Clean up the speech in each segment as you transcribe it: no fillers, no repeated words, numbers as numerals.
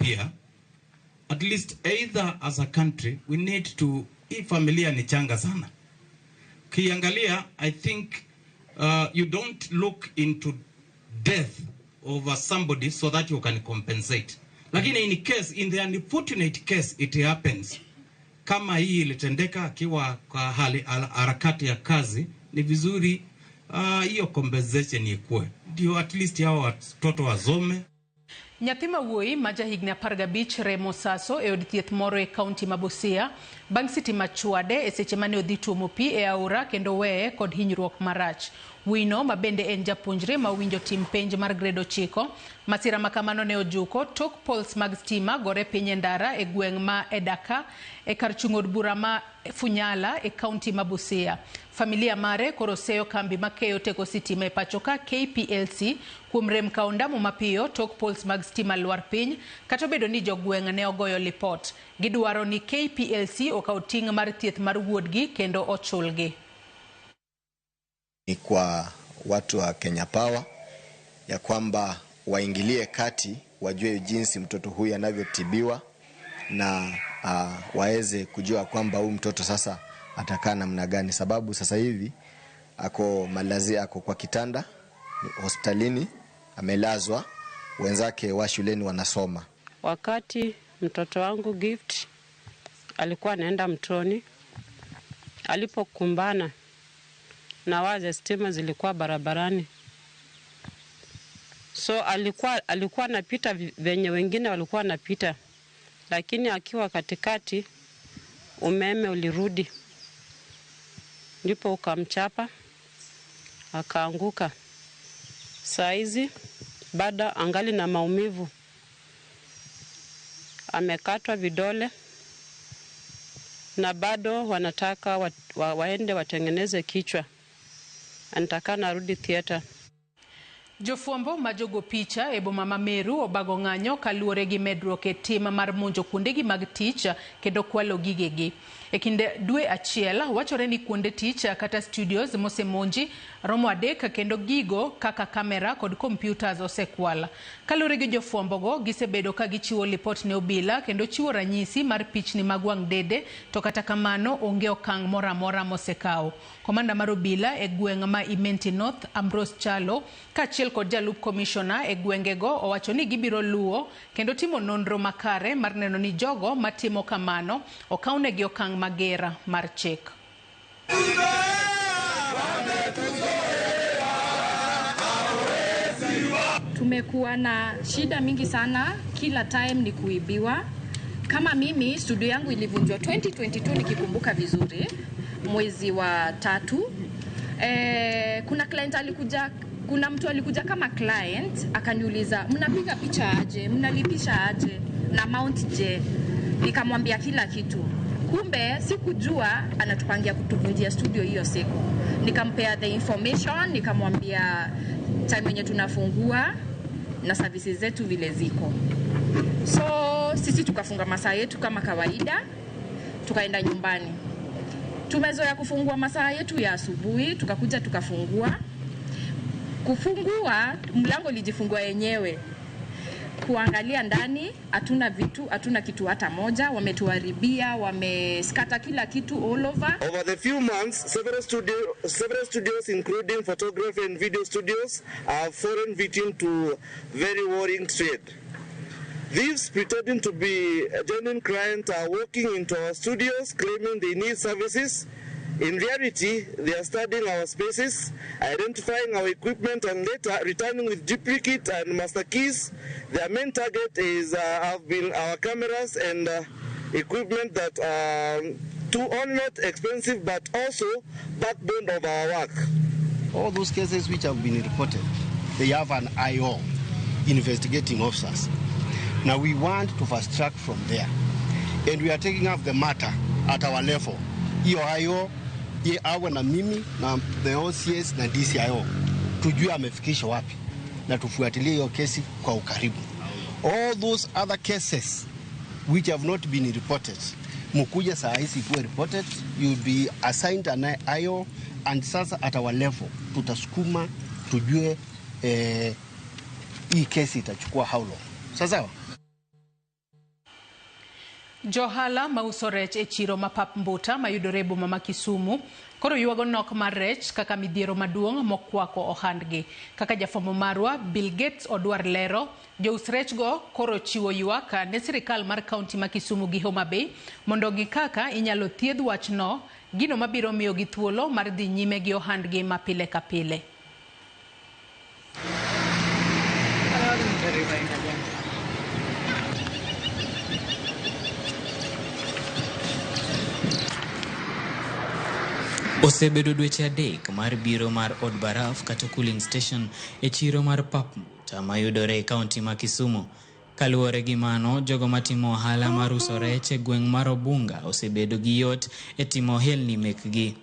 pia, at least either as a country we need to, hii familia ni changa sana. Kiangalia, I think you don't look into death over somebody so that you can compensate. Lakini in case, in the unfortunate case it happens, kama hii ilitendeka akiwa kwa hali harakati ya kazi, ni vizuri hiyo compensation ikue, ndio at least hao watoto wasome. Nyathi ma wuoyi ma jahigni 15 Remo Saso e od thieth moro e kaunti ma Busia bang' sitima chwade e seche mane odhi tuomo pi e aora kendo weye kod hinyruok marach. Wuoyino ma bende en japuonjre ma owinjo tim penj mar grade 9, masira ma kamano ne ojuko tok poles mag stima gore piny e ndara e gweng' ma Edaka e kar chung' od bura ma Funyala e kaunti ma Busia. Familia mare koro seyo kambi makeyo teko sitima e pacho ka KPLC kuom rem kawo ndamo mapiyo tok poles mag stima lwar piny kata obedo ni jogweng' ne ogoyo lipot. Gidwaro ni KPLC okaw ting' mar thieth mar wuodgi kendo ochulgi. Ni kwa watu wa Kenya Power ya kwamba waingilie kati, wajue jinsi mtoto huyu anavyotibiwa na waweze kujua kwamba huyu mtoto sasa atakaa namna gani, sababu sasa hivi ako malazi, ako kwa kitanda hospitalini, amelazwa, wenzake wa shuleni wanasoma. Wakati mtoto wangu Gift alikuwa anaenda mtoni, alipokumbana na waya za stima zilikuwa barabarani, so alikuwa anapita venye wengine walikuwa wanapita, lakini akiwa katikati umeme ulirudi, ndipo ukamchapa akaanguka. Saa hizi bado angali na maumivu, amekatwa vidole na bado wanataka waende watengeneze kichwa, anataka narudi theater. Jofwambo ma jogo picha e boma ma Meru obago ng'anyo kaluwore gi medruok e tim mar monjo kuondegi mag tich kendo kwalo gigegi. E kinde dwe achiel, wachore ni kuonde tich kata studios mosemonji romo 3 kendo gigo kaka kamera kod computers osekwal. Kaluwore gi jofwambogo, gisebedo ka gichiwo lipot ne obila kendo chiwo ranyisi mar pichni mag wang' dede, to kata kamano onge okang' moro amora mosekaw. Komanda mar obila e gweng' ma Imenti North, Ambrose Chalo, kaachiel kod jalup komishona e gwengego owacho ni gibiro luwo kendo timo nonro makare mar neno ni jogo matimo kamano okawnegi okang' mager mar chik. Tumekuwa na shida mingi sana, kila time ni kuibiwa. Kama mimi studio yangu ilivunjwa 2022 nikikumbuka vizuri, mwezi wa 3. Kuna client alikuja, kuna mtu alikuja kama client akaniuliza, mnapiga picha aje, mnalipisha aje na mount je? Nikamwambia kila kitu. Kumbe sikujua anatupangia kutuvunjia studio hiyo siku. Nikampea the information, nikamwambia time yenye tunafungua na services zetu vile ziko. So sisi tukafunga masaa yetu kama kawaida, tukaenda nyumbani. Tumezoea kufungua masaa yetu ya asubuhi, tukakuja tukafungua. Kufungua, mlango ulijifungua yenyewe. Kuangalia ndani, hatuna vitu, hatuna kitu hata moja, wametuharibia, wameskata kila kitu all over. Over the few months, several studios including photography and video studios have fallen victim to very worrying trade. Thieves pretending to be genuine clients are walking into our studios claiming they need services. In reality, they are studying our spaces, identifying our equipment, and later returning with duplicate and master keys. Their main target is have been our cameras and equipment that are too not expensive but also backbone of our work. All those cases which have been reported, they have an IO, investigating officers. Now we want to fast track from there, and we are taking up the matter at our level. Hiyo IO ye awe na mimi na the OCS na DCIO, tujue amefikisha wapi na tufuatilie hiyo kesi kwa ukaribu. All those other cases which have not been reported, mkuja saa hizi ikuwe reported, you'll be assigned an IO, and sasa at our level tutasukuma tujue hii kesi itachukua how long. Sawa sawa? Johala mauso rech e chiro ma Pap Mbuta mayudore e boma ma Kisumu koro ywago nok mar rech kaka midhiero maduong' mokwako ohandgi. Kaka jafwambo marwa Bill Gates odwar lero, jous rech go koro chiwo ywak ne sirikal mar kaunti ma Kisumu gi Homa Bay mondo gi kaka inyalo thiedh wachno, gino mabiro miyogi thuolo mar dhi nyime gi ohandgi ma pile ka pile. Osebedo dweche 3 mar biro mar od baraf kata cooling station e chiro mar Pap Mbuta mayudore e kaunti ma Kisumu. Kaluwore gi mano, jogo matimo ohala mar uso rech e gweng' mar Obunga osebedo gi yot e timo ohelni mekgi.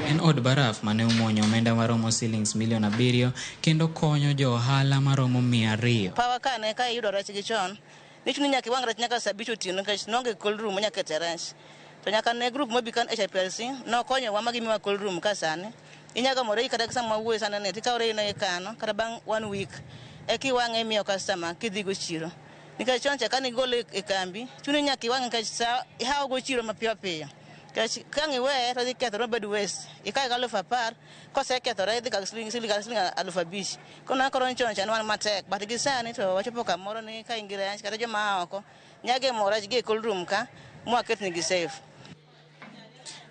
En od baraf mane omuonyo omenda maromo silings milion 7 kendo konyo jo ohala maromo 200. Pawa kane ka iyudo rech gi chon, nichuno nyaka iwang' rech nyaka saa 5 otieno nikech nonge cold room manyaka kete rech. To nyaka ne group mobi kan HIPLC nokonyowa ma gimiwa cold room ka sani. Inyalo gamo rei kata sama wawuoyo sani ni tikawo rei no ikano kata bang' 1 week eka iwang'e imiyo customer kidhigo chiro. Nikech chon cha kane igole e kambi, chuni nyaka iwang'e nikech sa ihawo go chiro mapiyo piyo. Nikech ka ang' iweye to dhi kethore mabed waste. Ikawe gi 10,000, kosekethore idhi ka siling 5,000. Koro koro chon cha ne wan matek, but gi sani to wachopo kamoro ni ka in gi rech kata joma aa oko nyalo gemo rech gi e cold room ka mwaketnegi safe.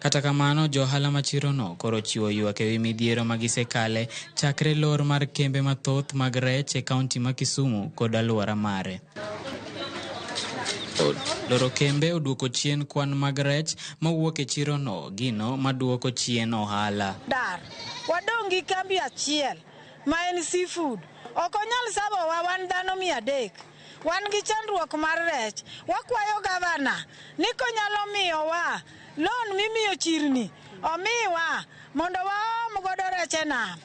Kata kamano, jo ohala ma chirono koro chiwo ywak ewi midhiero ma gisekale chakre lor mar kembe mathoth mag rech e kaunti ma Kisumu kod alwora mare. Loro kembe oduoko chien kwan mag rech mawuok e chirono, gino maduoko chien ohala. Dar, wadong' gi kambi achiel ma en seafood. Ok onyal sabowa wan dhano 300. Wan gi chandruok mar rech. Wakwayo gavana ni konyalo miyowa loan mimiyo chirni, omiwa mondo waom godo rech e nam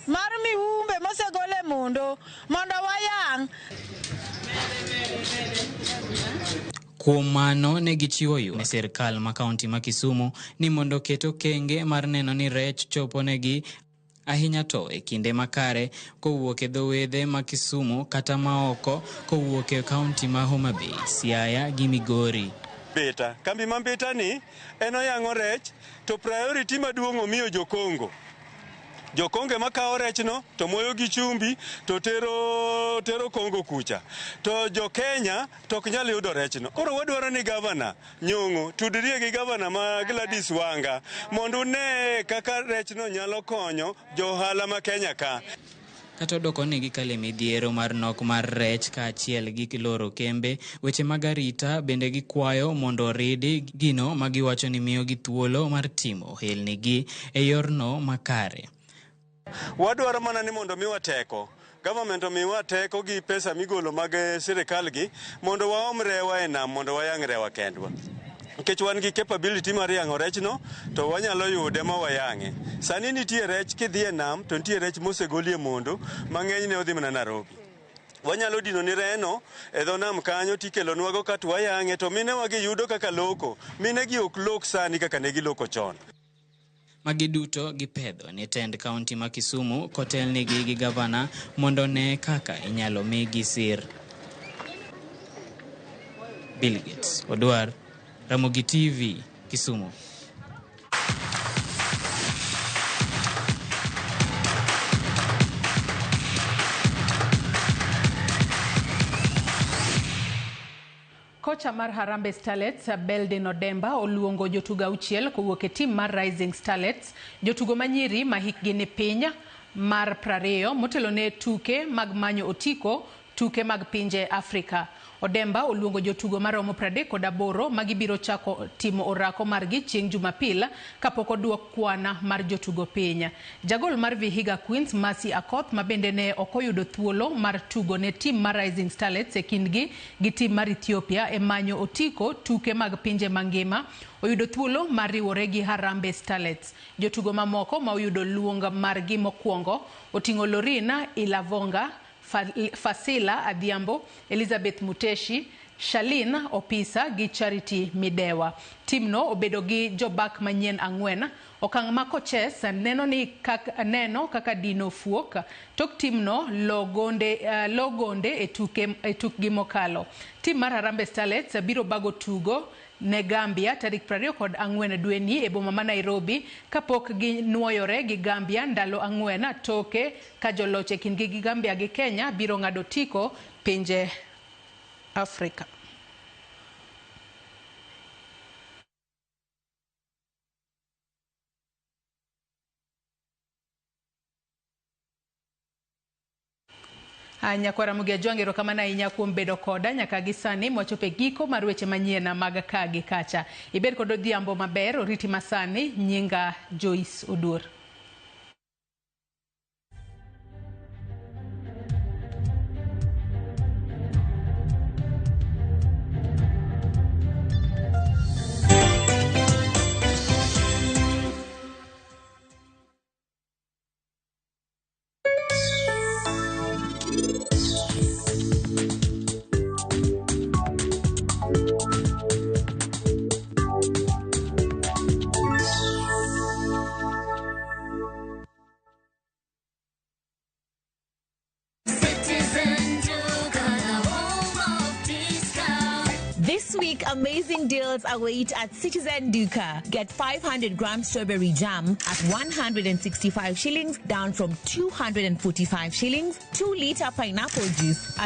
mar miumbe mosegol e mondo mondo wayang'. Kuom mano ne gichiwo ywak ne sirkal ma kaunti ma Kisumu ni mondo oket okenge mar neno ni rech chopo negi ahinya to e kinde makare kowuok e dho wedhe ma Kisumu kata ma oko kowuok e kaunti ma Homa Bay, Siaya gi Migori. Mbita, kambi ma Mbita ni en oyang'o rech to priority maduong' omiyo jokongo. Jokonge makawo rechno to moyo gi chumbi to tero Kongo kucha. To jo Kenya to ok nyal yudo rechno. Koro wadwaro ni gavana Nyong'o tudrie gi gavana ma Gladys Wanga mondo une kaka rechno nyalo konyo jo ohala ma Kenya ka. Kata odoko ni gikale midhiero mar nok mar rech kaachiel gi loro kembe, weche mag arita bende gikwayo mondo oridi gino ma giwacho ni miyogi thuolo mar timo ohelnigi e yorno makare. Wadwaro mana ni mondo miwa teko. Government omiwa teko gi pesa migolo mag sirikal gi mondo waom rewa e nam mondo wayang' rewa kendwa. Nikech wan gi capability mar yang'o rechno to wanyalo yude ma wayang'e. Sani nitie rech kidhi e nam to nitie rech mosegolie mondo mang'eny ne odhi mana Nairobi. Wanyalo dino ni reno e dho nam kanyo tikelonwago kato wayang'e to minewa gi yudo kaka loko. Mine gi ok lok sani kaka ne giloko chon. Magi duto gipedho ne tend kaunti ma Kisumu kotelnigi gi gavana mondo ne kaka inyalo migi sir. Bill Gates Odwar, Ramogi TV, Kisumu. Kocha mar Harambee Starlets Beldin Odemba oluongo jotugo 6 kowuok e tim mar Rising Starlets, jotugo manyiri ma hikgi ni piny mar 20 motelo ne tuke mag manyo otiko tuke mag pinje Afrika. Odemba oluongo jotugo maromo 38 ma gibiro chako timo orako margi chieng' Jumapil kapok oduok kwana mar jotugo piny. Jagol mar Vihiga Queens Mercy Akoth ma bende ne ok oyudo thuolo mar tugo ne tim mar Rising Starlets e kindgi gi tim mar Ethiopia e manyo otiko tuke mag pinje mangima oyudo thuolo mar riwore gi Harambee Starlets. Jotugo mamoko ma oyudo luong margi mokwongo oting'o Lorina Ilavonga, Fasila Adhiambo, Elizabeth Muteshi, Shalin Opisa gi Charity Midewa. Timno obedo gi jobak manyien 4 Okang' ma coaches neno ni neno kaka dino fuok tok timno lo gonde e tukgi mokalo. Tim mar Harambee Starlets biro bago tugo ne Gambia tarik 24 dweni e boma ma Nairobi kapok ginuoyore gi Gambia ndalo 4 toke ka joloch e kindgi gi Gambia gi Kenya biro ng'ado otiko pinje Afrika. Nyakwara Ramogi Ajwang', erokamano ahinya kuom bedo koda nyaka gi sani mwachopo e giko mar weche manyien mag ka gi kacha. Ibed kod odhiambo maber, oriti masani, nyinga Joyce Oduor. This week, amazing deals await at Citizen Duka. Get 500 grams strawberry jam at 165 shillings, down from 245 shillings. 2 liter pineapple juice at